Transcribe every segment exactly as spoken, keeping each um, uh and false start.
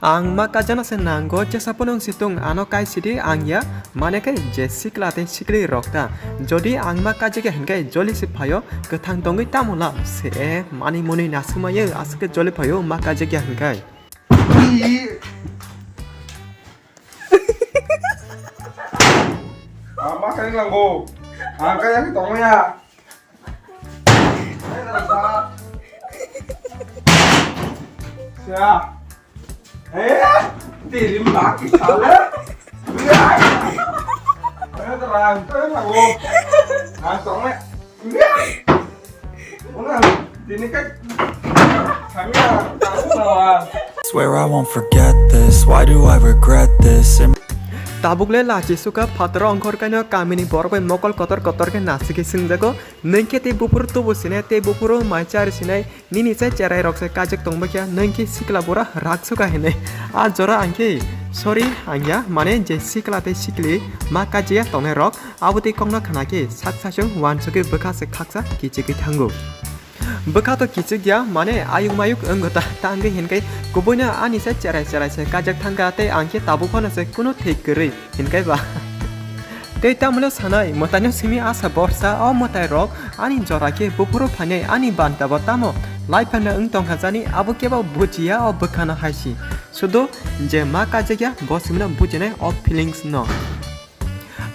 Ang ma kajana se nango, jesa pono wng si tong ano kai sidi ang ya, mane khe je sikla tei sikli rok ta. Jodi ang ma kajagya hinkhe joli se phaio, kwthang tongwi tamo la se e, mani muni naswmayo aswk khe joli phaio ma kajagya hinkhe. Ang ma kai nango, ang kai yang tongmaya. Siya. Eh, tiri maki sale. Siya. Eh, terang, terang, terang. Langsung, eh. Siya. Una, tini kai. Kami, tahu, lawan. Swear I won't forget this. Why do I regret this? Tabuk le lachi suka phataro ongkhor kaino kamini borok bai mokol kotor kotor khe nasiki singjago. Nwng khe tei buphuru tubu sinai tei buphuru mai chari sinai, nini chai cherai rok se kajak tongba khe, nwng khe sikla bura rak suka hinwi. A jora ang khe, sorry, ang ya, mane je sikla tei sikli ma kajia tongnai rok, abo tei kokno khna khe sak sasung wansugwi bwkha se khaksa kichigwi thango. Bwkha to kichigya, mane ayuk mayuk wngwi ta, ta wngwi hinkai kubuino ani se cherai cherai se kajak thangkha tei ang khe tabuk phano se kunu thik kwrwi. Hinkai ba. Tei tamole sanai, mwtaino simi asa borsa, o mwtai rok ani jora khe buphuru phainai ani banta bo tamo lai phaina wng tongkha jani, abo kebo bujiya o bwkhano haisi. Sudu je ma kaijakya bo simino bujinai o feelings no.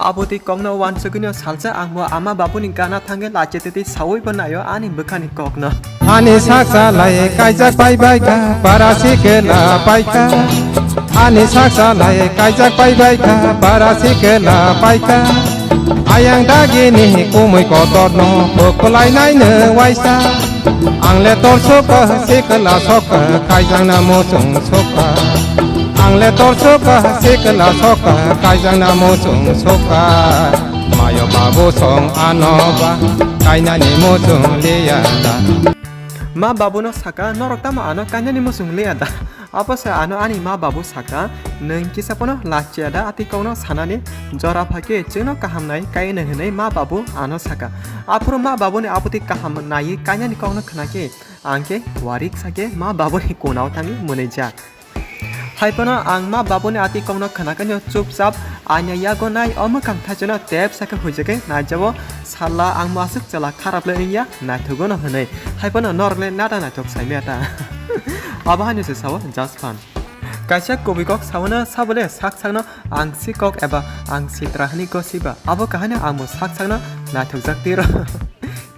Abo tei kokno wansugwino salsa ang bo ama babuni gana thangwi lachete tei sawi bo naio ani bwkhani kokno. Ani saksa lai kaijak pai bai kha, para sikela pai kha. Ani saksa lai kaijak pai bai kha, para sikela pai kha. Ayang dagini kumui kotorno phokolai naino waisa. Ang le tor soka, sikela soka, kaijakna muchung soka. Ang le tor soka, sikela soka, kaijakna muchung soka. Mayo babu song ano ba, kainani muchung liya da. Ma babuno saka, norok tamo ano kainani muchung liya da? Abo se ano ani ma babu saka, nwng kisa pono lachiya da ati kokno sanani jora phakhe chwngno kaham nai kaino hinwi ma babu ano saka. Aphuru ma babuni abotwi kaham naiwi kainani kokno khna khe ang khe warik sakhe ma babuni konao thangwi mwnwijak. Hai phano ang ma babuni ati kokno khna khe chupchap aina yago nai o mwkhang thaichano tep sakhe huijagwi naijao. Salla ang masuk chwla kharap le wngya, naithogo no hwnwi. Hai phano norok le nada naithok saimaya ta. Abo haino se sao Jaspan. Kaisa kubui kok saono sabole sak sakno ang si kok eba ang sitra hwnwi gosiba. Abo kahaino ang bo sak sakno naithokjak tiro.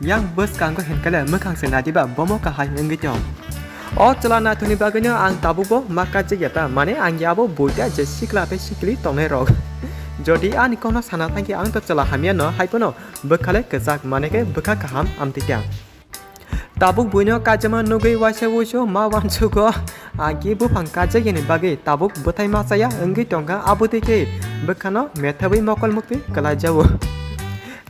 Yang bwskango hinkhe le mwkhang se nadiba bomo kahai wngwi tong. O chwla naithokni bagwino ang tabukbo ma kajik ya ta, mane ang yabo buita je sikla tei sikli tongnai rok. Jodi ani kokno sana thangkhe ang to chwla hamya no, hai phano bwkha le kwchak, mane khe bwkha kaham amtwi ta. Tabuk buino kajama nugwi waisa wuisu ma wansugo, agi buphang kajak yani bagwi tabuk bwthai ma chaya wngwi tongkha, abo twi khe bwkhano methabwi mokol muktwi kwlai jao.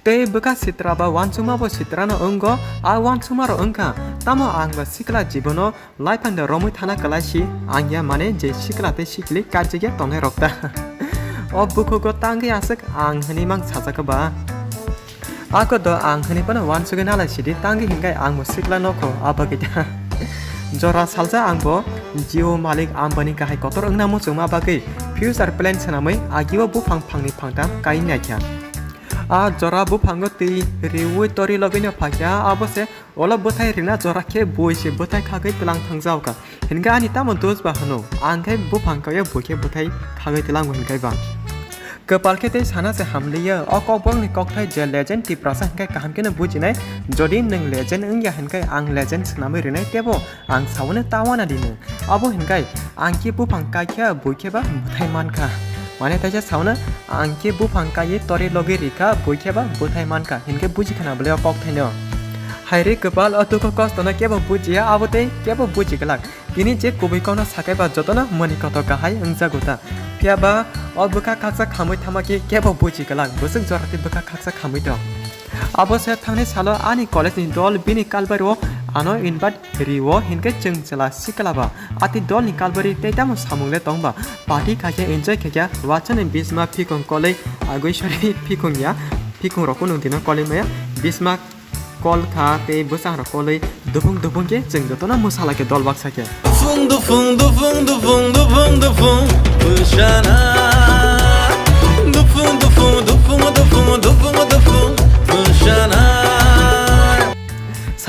Tei bwkha sitra ba wansukma bo sitrano wngo, a wansukma rok wngkha, tamo ang ba sikla jibono laiphang da romwi thana kwlai si, ang ya mane je sikla tei sikli kajak ya tongnai rok ta. O bukhugo tangwi aswk ang hwnwi mang sajak ba. Ako do ang hwnwi phano wansugwi nalai sidi, tangwi hinkhai ang bo sikla nokho, a bagwi ta. Jora salsa ang bo Jio malik Ambani kahai kotor wngna muchungma bagwi future plan swnamwi agio buphang phangni phangtham kai naikha. A jora buphango twi riui tori logino phakya, abo se Ola bwthai rina jora khe bui se bwthai khagwi tlang thangjaokha. Hinkhe ani tamo dos ba hwno? Ang khe buphang kaya bui khe bwthai khagwi tlango hinkhai ba. Kwpal khe tei sana se hamliya. O kokborokni kokthai je legend Tiprasa hinkhe kaham kheno bujinai. Jodi nwng legend wngya hinkhe ang legend swnamwi rinai tebo ang saono tawana dino. Abo hinkhai ang khe buphang kaikha bui khe ba bwthai mankha. Mane taisa saono ang khe buphang kaiwi tori logwi rikha bui khe ba bwthai mankha hinkhe bujikhana bwlai o kokthaino. Haire kwpal, o dukhu kostono kebo bujiya, abo tei kebo buji glak. Tini je kubui kokno sakhai ba jotono mani kotor kahai wngjago ta. Phiya ba o bwkha khaksa khamwi thangma khe kebo buji glak, bwswk jora tei bwkha khaksa khamwi tong. Abo se thangni salo ani college ni dol bini kalbari o ano invite rio hinkhe chwng chwla sikla ba. Ati dol ni kalbari tei tamo samung le tong ba. Party khaikhe enjoy khaikhe wacha ni bisma phikung kolwi agwi sori phikung ya. Phikung rok kunu dino kolwi maya. Bisma kol kha tei bwsang rok kolwi dufung dufung khe chwng jotono mwsala khe dol baksa khe. Dufung, dufung, dufung, dufung, dufung.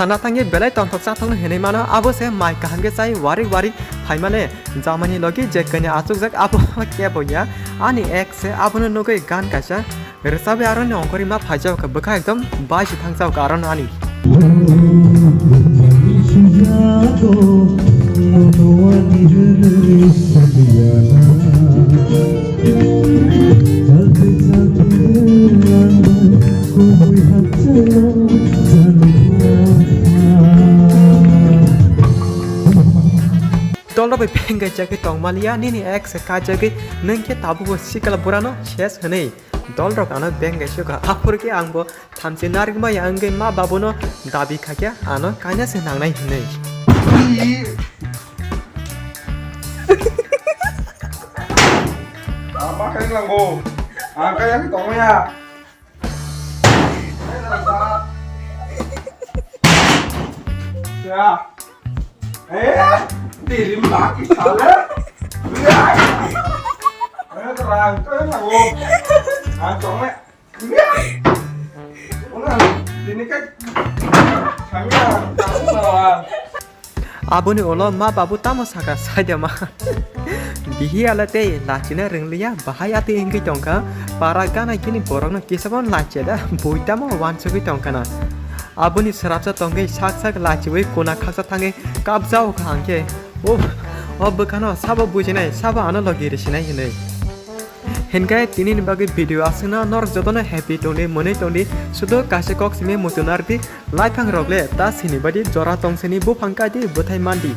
Ana thangwi belai tongthok chathokno hinwi mano, abo se mai kaham khe chai wari wari phaimale. Jamani logi je kanya achukjak abo kebo ya. Ani ex se abono nugwi gan kaisa rwchabwi aroni ongkhorwi ma phaijak kha, bwkha ekdom bai se thangsa kha aroni ani. Dolrok bai bengkai chakwi tongmaliya, nini ex se kajagwi nwng khe tabukbo sikla burano ses hwnwi. Dolrok ano bengkai sukha, aphuru khe angbo thamchi narikmaya wngwi ma babuno dabi khaikha ano kaina se nangnai hwnwi. Ama khe nangbo, ang kaya khe tongmaya. Ya. Eh, diri maki sale. Ya. Eh, terang, terang, nangbo. Ang tongmaya. Aboni ulo ma babu tamo sakha saida ma. Bihi ala tei lachina rwngliya bahai atwi wngwi tongkha. Para gana gini borokno kisabo lachida bui tamo wansugwi tongkhana. Aboni srapsa tongwi sak sak lachiwi kuna khaksa thangwi kapjao kha hwnkhe. O, o bwkhano sabo bujinai sabo ano logi risinai hinwi. Hinkhe tinini bagwi video aswkno norok jotono happy tongdi, mwnwi tongdi, sudo kaisa kok simi muchunardi, laiphang rok le ta sini badi jora tong sini buphang kaidi bwthai mandi.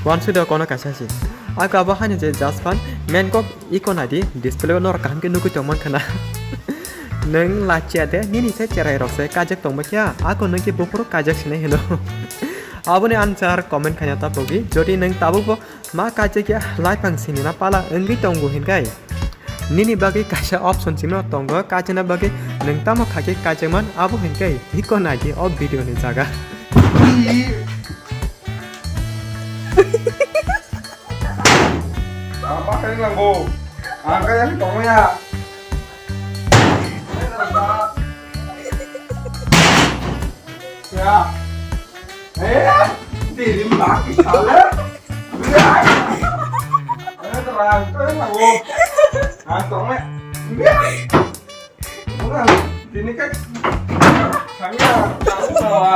Wansukdi kono kaisa si. Ako abo haino je just fan main kok iko naidi display o norok kaham khe nugwi tong mankha na. Nwng lachia de nini se cherai rok se kajak tong bakya, ako nwng khe buphuru kajak sinai hino. Aboni answer comment khaina ta pogwi, jodi nwng tabukbo ma kaijakya laiphang sinina pala wngwi tongo hinkai. Nini bagwi kaisa option simi tongo, kaijana bagwi nwng tamo khaikhe kaijakman abo hinkai hiko naidi o video ni jaga. Ang bakha nangbo, ang kaya tongmaya. Ya. Eh, diri maki sale. Ya. Eh, terang, terang, nangbo. Ang tongmaya. Ya. Dini kan. Kami ya, kami bawa.